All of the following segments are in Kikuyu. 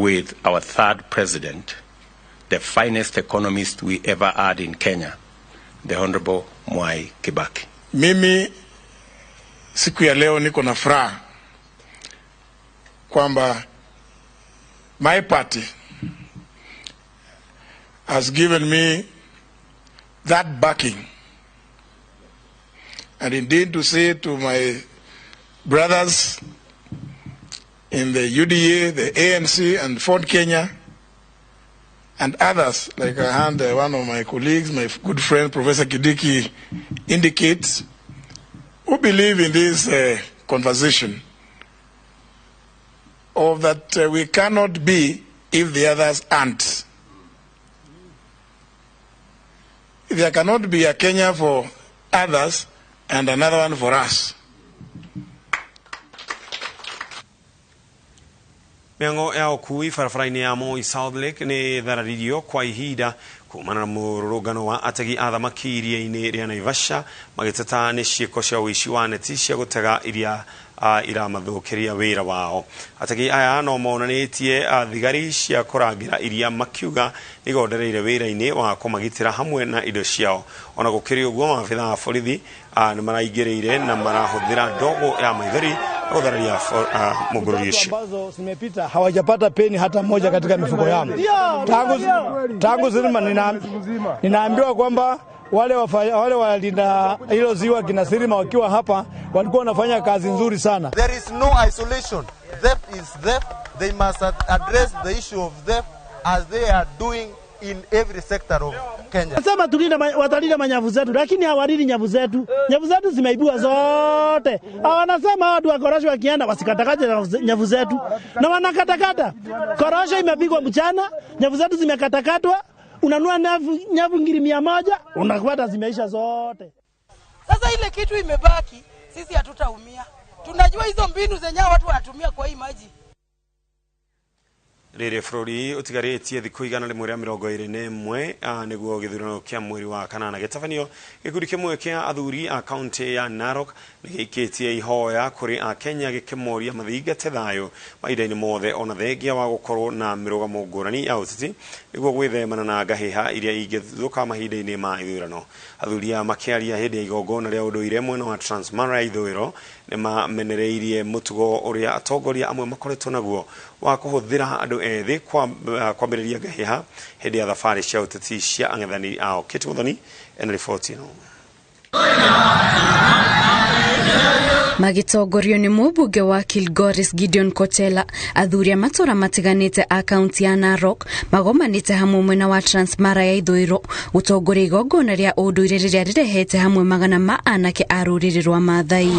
with our third president, the finest economist we ever had in Kenya, the Honorable Mwai Kibaki. Mimi siku ya leo niko na furaha kwamba my party has given me that backing, and indeed to say to my brothers in the UDA, the ANC and Ford Kenya and others, like I heard one of my colleagues, my good friend Professor Kindiki indicates, who believe in this conversation of that we cannot be if the others aren't. There cannot be a Kenya for others and another one for us. Mĩhang'o ya ũkui barabara-inĩ ya Moi South Lake nĩ ĩthararirio kwa ihinda kumana na mũrũrũngano wa ategi a thamaki iria-inĩ rĩa Naivasha magĩteta nĩ ciĩko cia ũici wa neti cia gũtega iria iramathũkĩria wĩra wao. Ategi aya no monanĩtie thigari cia kũrangĩra iria makiuga nĩigondereire wĩra-inĩ wa kũmagitĩra hamwe na indo ciao. Ona gũkĩrĩ ũguo, maabitha a borithi nĩ maraingĩrĩire na marahũthĩra ndogo ya maithori gũthararia mũngũrũri ũcio. Ambazo zimepita hawajapata peni hata moja katika mifuko yao. Tangu zilima ninaambiwa kwamba wale walinda hilo ziwa kina Sirima wakiwa hapa walikuwa wanafanya kazi nzuri sana. There is no isolation. Theft is theft. They must address the issue of theft as they are doing in every sector of Kenya. Nasema watalinda manyavu zetu, lakini hawalindi nyavu zetu. Nyavu zetu zimeibiwa zote. Wanasema watu wa korosho wakienda wasikatakate nyavu zetu. Na wanakatakata. Korosho imepigwa mchana, nyavu zetu zimekatakatwa. Unanua nyavu ngiri 100, unakuta zimeisha zote. Sasa ile kitu imebaki, sisi hatutaumia. Tunajua hizo mbinu zenye watu wanatumia kwa hii maji. Rĩrĩ bũrũri ũtigarĩtie thikũ 121 nĩguo gĩthurano kĩa mweri wa kanana gĩtabanio. Gĩkundi kĩmwe kĩa athuri a kaunti ya Narok nĩgĩikĩtie ihoya kũrĩ akenya gĩkĩmoria mathingate thayũ mahinda-inĩ mothe ona thengia wa gũkorwo na mĩrũgamo ngũrani ya ũteti nĩguo gwĩthemana na ngahĩha iria ingĩthũka mahinda-inĩ ma ithurano. Athuri aya makĩaria hĩndĩ ya igongona rĩa ũndũire mwena wa Transmara ya ithũĩro nĩmamenereirie mũtugo ũrĩa atongoria amwe makoretwo naguo wa kũhũthĩra andũ ethĩ kwambĩrĩria ngahĩha hĩndĩ ya thabarĩ cia ũteti cia ang'ethanĩri ao. Kate Muthoni ena riboti ĩno. Magĩtongorio nĩ mũmbunge wa Kilgoris Gideon Kochela, athuri a matũra matiganĩte a kaunti ya Narok magomanĩte hamwe mwena wa Transmara ya ithũĩro gũtongoria igongona rĩa ũndũire rĩrĩa rĩrehete hamwe magana ma anake a rũrĩrĩ rwa Maathai.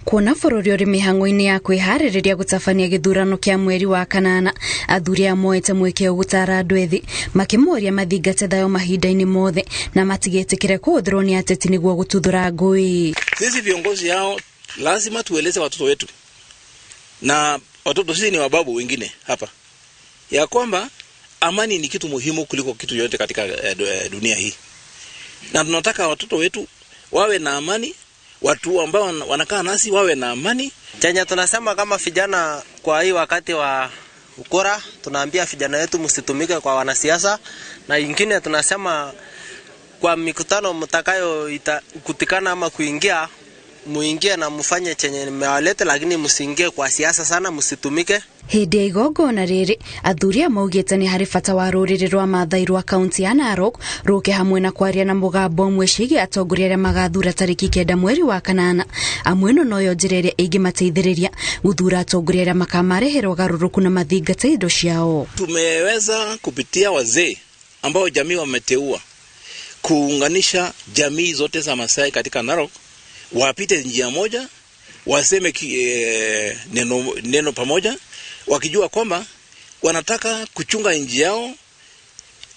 Kuona bũrũri ũrĩ mĩhang'o-inĩ ya kwĩharĩrĩria gũtabania gĩthurano kĩa mweri wa kanana, athuri aya moete mweke gũtara andũ ethĩ makĩmoria mathingate thayũ mahinda-inĩ mothe na matigetĩkĩre kũhũthĩrwo nĩ ateti nĩguo gũtuthũra ngũĩ. Sisi viongozi hao lazima tueleze watoto wetu, na watoto sisi ni wababu wengine hapa, ya kwamba amani ni kitu muhimu kuliko kitu yote katika dunia hii, na tunataka watoto wetu wawe na amani, watu ambao wanakaa nasi wawe na amani. Chenye tunasema kama vijana kwa hii wakati wa ukora, tunaambia vijana wetu msitumike kwa wanasiasa, na ingine tunasema kwa mikutano mtakayo kutikana ama kuingia, muingie na mfanye chenye nimewaleta, lakini msiingie kwa siasa sana, msitumike. Hĩndĩ ya igongona rĩrĩ, athuri aya maugĩte nĩ harĩ bata wa rũrĩrĩ rwa Maathai rwa kaunti ya Narok rũke hamwe na kwaria na mũgambo ũmwe ciĩgiĩ atongoria arĩa magathura tarĩki 9 mweri wa kanana. Amwe ĩno noyo njĩra ĩrĩa ĩngĩmateithĩrĩria gũthura atongoria arĩa makamarehera ũgarũrũku na mathingate indo ciao. Tumeweza kupitia wazee ambao jamii wameteua kuunganisha jamii zote za Maasai katika Narok, wapite njia moja, waseme neno pamoja, wakijua kwamba wanataka kuchunga nchi yao,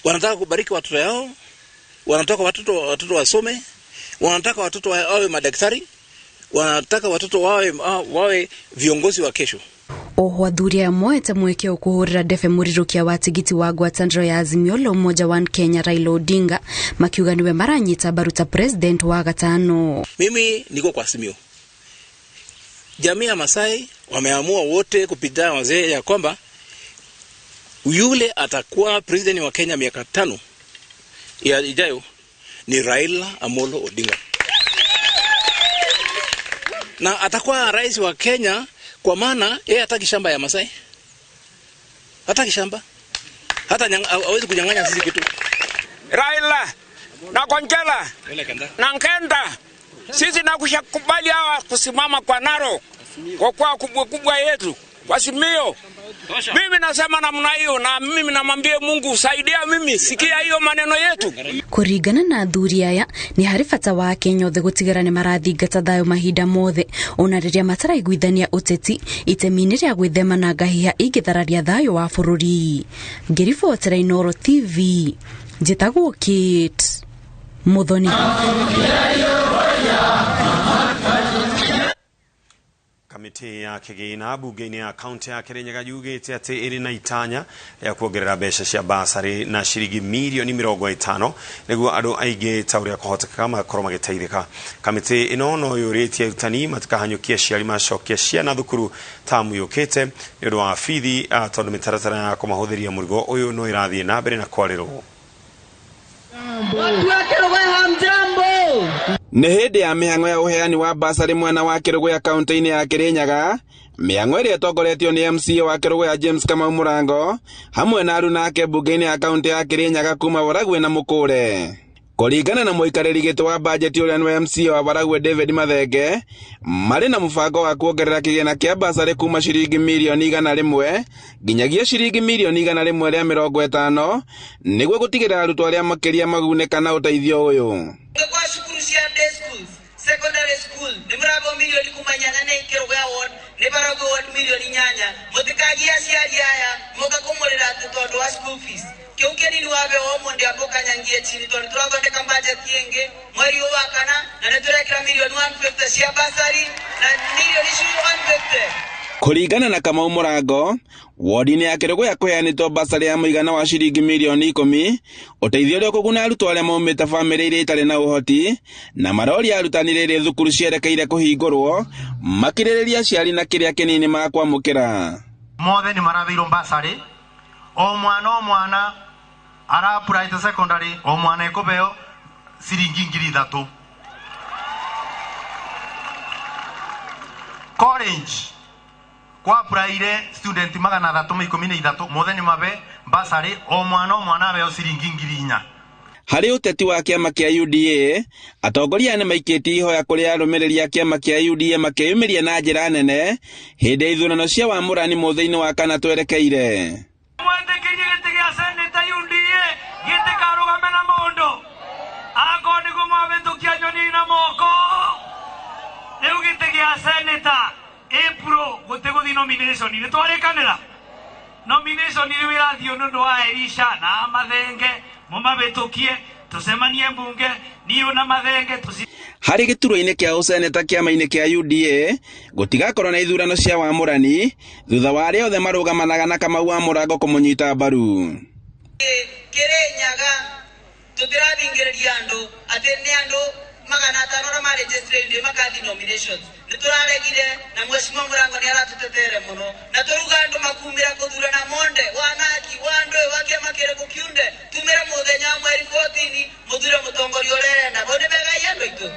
wanataka kubariki watoto yao, wanataka watoto wasome, wanataka watoto wawe madaktari, wanataka watoto wawe viongozi wa kesho. Oho athuri aya moete mweke ũkũhũrĩra ndebe mũrirũkia wa tigiti wa ngwatanĩro ya Azimio la Umoja One Kenya Raila Odinga makiuga niwe maranyita mbaru ta president wa gatano. Mimi niko kwa Azimio. Jamii ya Masai Wameamua wote kupitia wazee ya kwamba yule atakuwa president wa Kenya miaka 5 ya ijayo ni Raila Amolo Odinga. Na atakuwa rais wa Kenya kwa maana yeye hataki shamba ya Masai. Hataki shamba. Hata hawezi kunyang'anya sisi kitu. Raila na Konjela na Nkenda, sisi nakushakubali hawa kusimama kwa Narok kwa kuwa kubwa kubwa yetu kwa Simio. Mimi nasema namna hiyo, na mimi namwambia Mungu saidia mimi, sikia hiyo maneno yetu. Kuringana na athuri aya ni hari bata wa Kenya othe gutigara ni marathingata thayo mahinda mothe ona riria mataraiguithania uteti itemi-inĩ rĩa gwĩthema na ngahiha ingĩthararia thayo wa bũrũri. Ngĩribotera Inooro TV, njĩtagwo Kate Muthoni. Kamĩtĩ ya kĩgĩna bunge-inĩ ya kaunti ya Kirinyaga yugĩte atĩ ĩrĩ na itanya rĩa kuongerera mbeca cia basarĩ na ciringi mirioni 50 nĩguo andũ aingĩ ta ũrĩa kũhotekeka makorwo magĩteithĩka. Kamĩtĩ ĩno no yũrĩtie arutani matikahanyũkie aciari macokie ciana thukuru tamu yũkĩte nĩ ũndũ wa bithi, tondũ mĩtaratara ya kũmahũthĩria mũrigo ũyũ no ĩrathiĩ na mbere na kwarĩrwo. Nĩ hĩndĩ ya mĩhang'o ya ũheani wa basarĩ mwena wa Kĩrũgũya kaunti-inĩ ya Kirinyaga, mĩhang'o ĩrĩa ĩtongoretio nĩ MCA wa Kĩrũgũya James Kamau Mũrango hamwe na aruna ake mbunge-inĩ ya kaunti ya Kirinyaga kuma Waragwe na Mũkũre. Kũringana na mũikarĩri gĩtĩ wa bajeti ũrĩa nĩwe MCA wa Waragwe David Mathenge, marĩ na mũbango wa kuongerera kĩgĩna kĩa basarĩ kuma ciringi mirioni 100 nginyagia ciringi mirioni 150 nĩguo gũtigĩrĩra arutwo arĩa makĩria magunĩka na ũteithio ũyũ. Secondary school ni murabo milioni kumanyana ne Kĩrũgũya ward ni Baragwe ward milioni 8 mutikagia aciari aya moka kumurira ati tondu wa school fees kiu kinini wabe o mundi ambukanyangie chini tondu turathondeka budget ingi mweri uyu wa kana na ni turekira milioni 150 cia basari na milioni 150. Kũringana na Kamau Mũrango, wodi-inĩ ya Kĩrũgũya kũheanĩtwo basarĩ ya mũigana wa ciringi mirioni 10, ũteithio ũrĩa ũkũguna arutwo arĩa maumĩte bamĩrĩ iria itarĩ na ũhoti, na maroria arutani rĩrĩ thukuru cierekeire kũhingũrwo, makirĩrĩria aciari na kĩrĩa kĩnini makwamũkĩra. Mothe nĩ maratheirwo basarĩ, o mwana arapuraite secondary, o mwana ekũheo ciringi 3,000. College kwa praire student 313 mothe ni mabe basarĩ o mwana abeo ciringi 4,000. Harĩ ũteti wa kĩama kĩa UDA, atongoria nĩ maikĩtie ihoya kũrĩ arũmĩrĩri a kĩama kĩa UDA makeyumĩria na njĩra nene hĩndĩ ya ithurano cia wamũrani mũthĩ-inĩ wa kana twerekeire. Mwetĩkĩrie gĩtĩ gĩa seneta UDA gĩtikarũgame na mũndũ akorwo nĩguo mwahĩtũkia nyoni na moko rĩu gĩtĩ gĩa seneta April gũtigũthi nomination nĩ twarĩkanĩra nomination rĩu ĩrathiĩ nĩ ũndũ wa Elisha na Mathenge mũmahĩtũkie tũcemanie mbunge niũ na Mathenge. Harĩ gĩturwa-inĩ kĩa ũseneta kĩama-inĩ kĩa UDA gũtigakorwo na ithurano cia wamũrani thutha wa arĩa othe marũgamanaga na Kamau wa Mũrango kũmũnyita mbaru. Kirinyaga tũtirathingĩrĩria andũ atĩ nĩ andũ 500 arĩa maregistered makathi nominations nĩ tũraregire na Mheshimiwa Mũrango nĩ aratutetere mũno na tũruga andũ makumĩra kũthurana monde wanaki wa andũ wa kĩama kĩrĩkũ kiunde tumĩre mũthenya wa mweri 14 mũthure mũtongoria ũrĩa arenda bo nĩ begai andũ aitũ.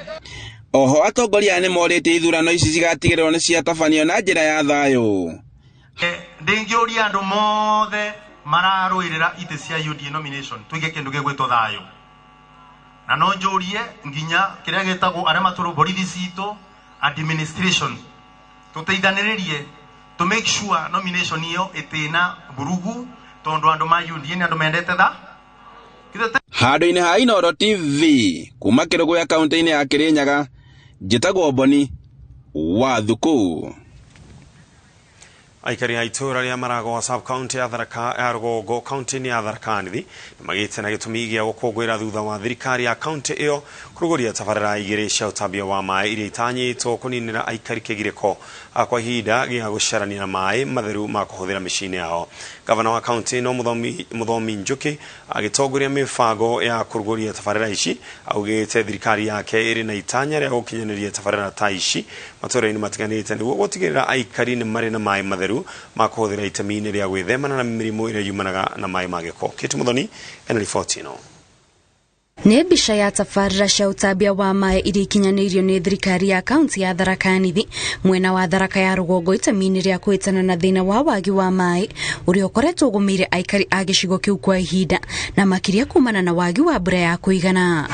Oho atongoria aya nĩ morĩtie ithurano ici cigatigĩrĩrwo nĩ ciatabanio na njĩra ya thayũ. Ndĩngĩũria andũ mothe mararũĩrĩra itĩ cia UDA nomination tuige kĩndũ gĩgwĩtwo thayũ na no njũrie nginya kĩrĩa gĩtagwo arĩa matũrũ borithi citũ administration tũteithanĩrĩrie to make sure nomination iyo ĩtĩna mburugu tondũ andũ ma UDA nĩ andũ mendete tha. Handũ-inĩ ha Inooro TV kuma Kĩrũgũya kaunti-inĩ ya Kirinyaga, njĩtagwo Boni wa Thuku. Aikari a itũũra rĩa Maragwa sub county ya Tharaka ya Rũgongo kaunti-inĩ ya Tharaka Nithi nĩmagĩte na gĩtũmi gĩa gũkũngũĩra thutha wa thirikari ya kaunti ĩyo kũrugũria tabarĩra igĩrĩ cia ũtambia wa maĩ iria itanyĩtwo kũninĩra aikari kĩgirĩko kwa ihinda gĩa gũcarania na maĩ matheru ma kũhũthĩra mĩciĩ-inĩ yao. Gavana wa kaunti ĩno Mũthomi Njuki agĩtongoria mĩbango ya kũrugũria tabarĩra ici augĩte thirikari yake ĩrĩ na itanya rĩa gũkinyanĩria tabarĩra ta ici matũũra-inĩ matiganĩte nĩguo gũtigĩrĩra aikari nĩ marĩ na maĩ matheru ma kũhũthĩra itemi-inĩ rĩa gwĩthemana na mĩrimũ ĩrĩa yumanaga na maĩ ma gĩko. Kate Muthoni ena riboti ĩno. Nĩ mbica ya tabarĩra cia ũtambia wa maĩ iria ikinyanĩirio nĩ thirikari ya kaunti ya Tharaka Nithi mwena wa Tharaka ya rũgongo itemi-inĩ rĩa kũhĩtana na thĩna wa wagi wa maĩ ũrĩa ũkoretwo ũgũmĩire aikari a gĩcigo kĩu kwa ihinda na makĩria kumana na wagi wa mbura ya kũigana.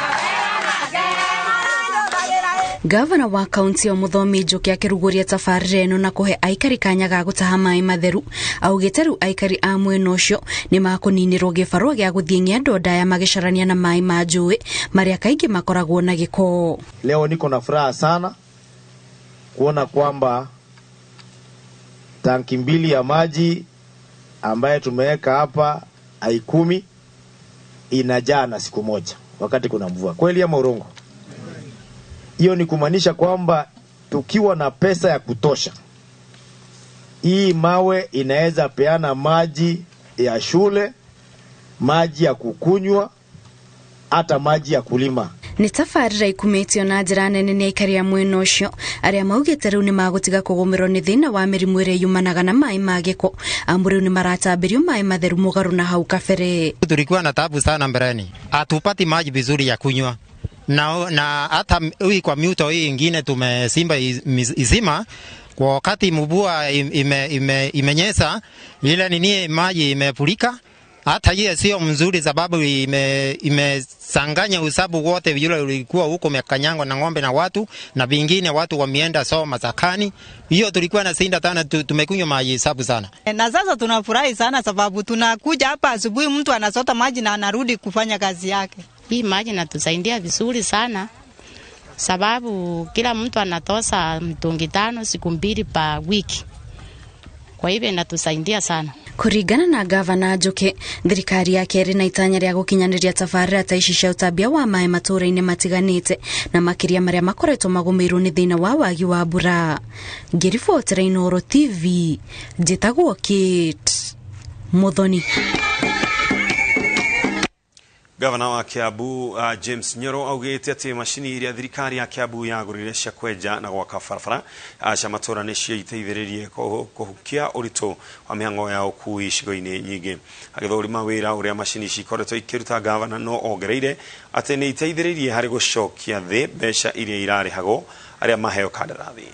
Gavana wa kaunti ya Mũthomi Njoki akĩrugũria tabarĩra ĩno na kũhe aikari kanya ga gũtaha maĩ matheru augĩte rĩu aikari a mwena ũcio nĩ makũninĩrwo gĩbarũa gĩa gũthiĩ ng'endo ndaya magĩcarania na maĩ ma njũĩ marĩa kaingĩ makoragwo na gĩko. Leo niko na furaha sana kuona kwamba tanki mbili ya maji ambaye tumeweka hapa Aikumi inajaa na siku moja wakati kuna mvua. Kweli ama urongo? Hiyo ni kumaanisha kwamba tukiwa na pesa ya kutosha, hii mawe inaweza peana maji ya shule, maji ya kukunywa, hata maji ya kulima. Nĩ tabarĩra ikumĩtio na njĩra nene nĩ aikari a mwena ũcio arĩa maugĩte rĩu nĩ magũtiga kũgũmĩrwo nĩ thĩna wa mĩrimũ ĩrĩa yumanaga na maĩ ma gĩko amu rĩu nĩ maratambĩrio maĩ matheru mũgarũ na hau kabere. Tulikuwa na tabu sana mbeleni, hatupati maji vizuri ya kunywa na hata hii kwa mito hii ingine tumesimba izima kwa wakati mvua imenyesha ile nini maji imefurika. Hata hiyo sio mzuri sababu imesanganya usabu wote yule ulikuwa huko umekanyangwa na ng'ombe na watu na vingine watu wameenda sawa masakani. Hiyo tulikuwa na sinda tana, tumekunywa maji sabu sana. Na sasa tunafurahi sana sababu tunakuja hapa asubuhi mtu anasota maji na anarudi kufanya kazi yake. Hii maji inatusaidia vizuri sana sababu kila mtu anatosa mtungi 5 siku 2 pa wiki. Kwa hivyo inatusaidia sana. Kũringana na Gavana Njoki, thirikari yake ĩrĩ na itanya rĩa gũkinyanĩria tabarĩra ta ici cia ũtambia wa maĩ matũũra-inĩ matiganĩte na makĩria marĩa makoretwo magũmĩirwo nĩ thĩna wa wagi wa mbura. Ngĩribotera Inooro TV, njĩtagwo Kate Muthoni. Gavana wa Kiambu James Nyoro augĩte atĩ macini iria thirikari ya Kiambu yagũrire cia kwenja na gwaka barabara cia matũũra nĩcio iteithĩrĩrie kũhukia ũritũ wa mĩhang'o ya ũkuui icigo-inĩ nyingĩ. Agĩthũrima wĩra ũrĩa macini ici ikoretwo ikĩruta, gavana no ongereire atĩ nĩ iteithĩrĩirie harĩ gũcokia thĩ mbeca iria irarĩhagwo arĩa maheo kandarathi.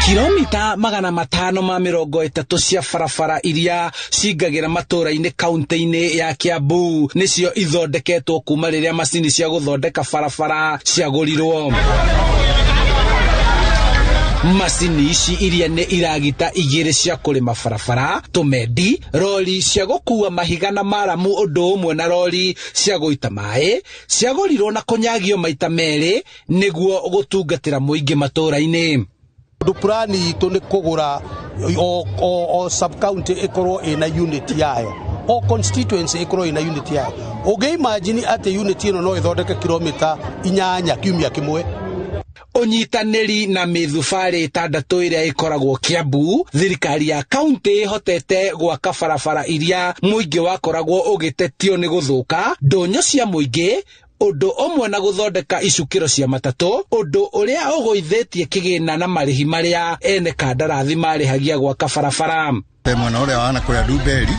Kilomita 530 cia barabara iria cingagĩra matũũra-inĩ kaunti-inĩ ya Kiambu nĩcio ithondeketwo kuma rĩrĩa macini cia gũthondeka barabara ciagũrirwo. Macini ici iria nĩ iragita 2 cia kũrĩma barabara, tũmendi, rori cia gũkua mahiga na maramu ũndũ ũmwe na rori cia gũita maĩ ciagũrirwo na kũnyagio maita 2 nĩguo gũtungatĩra mũingĩ matũũra-inĩ. Plani itũ nĩ kũgũra o sub county ĩkorwo ĩna unit yayo, o constituency ĩkorwo ĩna unit yayo. Ũngĩ imagine atĩ unit ĩno no ĩthondeke kilomita 8 kiumia kĩmwe. Ũnyitanĩri na mĩthubarĩ 6 ĩrĩa ĩkoragwo Kiambu, thirikari ya kaunti ĩhotete gwaka barabara iria mũingĩ wakoragwo ũgĩtetio nĩ gũthũka, ndũnyũ cia mũingĩ ũndũ ũmwe na gũthondeka icukĩro cia matatũ, ũndũ ũrĩa ũgũithĩtie kĩgĩna na marĩhi marĩa ene kandarathi marĩhagia gwaka barabara. Mwena ũrĩa wana kũrĩa Ndumberi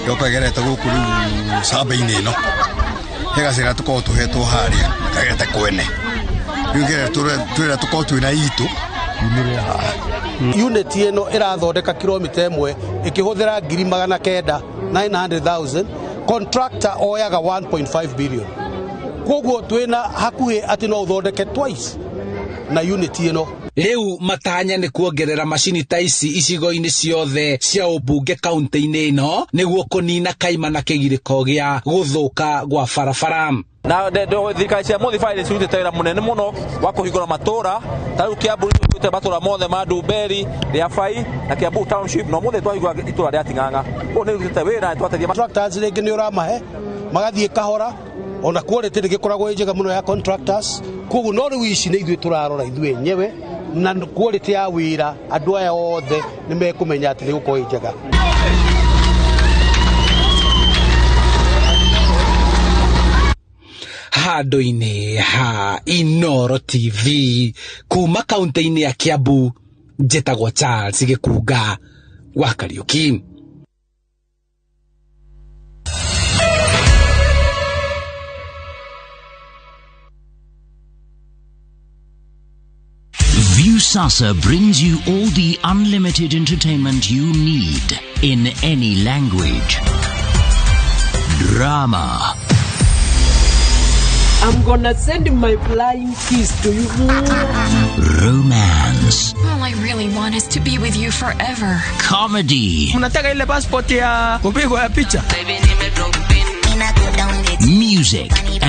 yoka ĩgerete gũkũ rĩu camba-inĩ ĩno he gacĩra tũkoragwo tũhetwo harĩa kagerete kwene rĩu twĩra tũkorwo twĩna itũ yumĩrĩra haha. Unit ĩno ĩrathondeka kilomita 1 ĩkĩhũthĩra 900,000 900,000, contractor oyaga 1.5 billion. Koguo twĩna hakuhĩ atĩ no ũthondeke twice na unit ĩno. Rĩu matanya nĩ kuongerera macini ta ici icigo-inĩ ciothe cia ũmbunge kaunti-inĩ ĩno nĩguo kũnina kaima na kĩgirĩko gĩa gũthũka gwa barabara. Na thirikari cia mũthibarĩ cirutĩte wĩra mũnene mũno wa kũhingũra matũũra ta rĩu Kiambu nĩtũhingũrĩte matũũra mothe ma Ndumberi, Rĩabai na Kiambu Township, na ũmũthĩ twahingũra itũũra rĩa Ting'ang'a. Koguo nĩ rutĩte wĩra, nĩtwateithia contractors rĩngĩ nĩ ũramahe magathiĩ kahora, ona quality nĩgĩkoragwo ĩ njega mũno ya contractors. Koguo no rĩu ici nĩ ithuĩ tũrarora ithuĩ enyewe na quality ya wĩra, andũ aya othe nĩ mekũmenya atĩ nĩ gũkorwo ĩ njega. Handũ-inĩ ha Inoro TV kuma kaunti-inĩ ya Kiambu, njĩtagwo Charles Gĩkunga wa Kariuki. Viusasa brings you all the unlimited entertainment you need in any language. Drama, I'm gonna send my flying kiss to you. romance, All I really want is to be with you forever. comedy, Mnataka ile passport ya kupigwa ya picha? music, and